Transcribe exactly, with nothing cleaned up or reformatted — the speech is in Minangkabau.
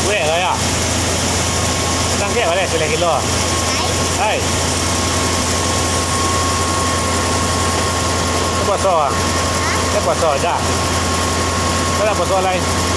Weh, Raya. Nangkek baleh sileh kilo. Hai. Puaso ah. Puaso aja. Kada puaso lai.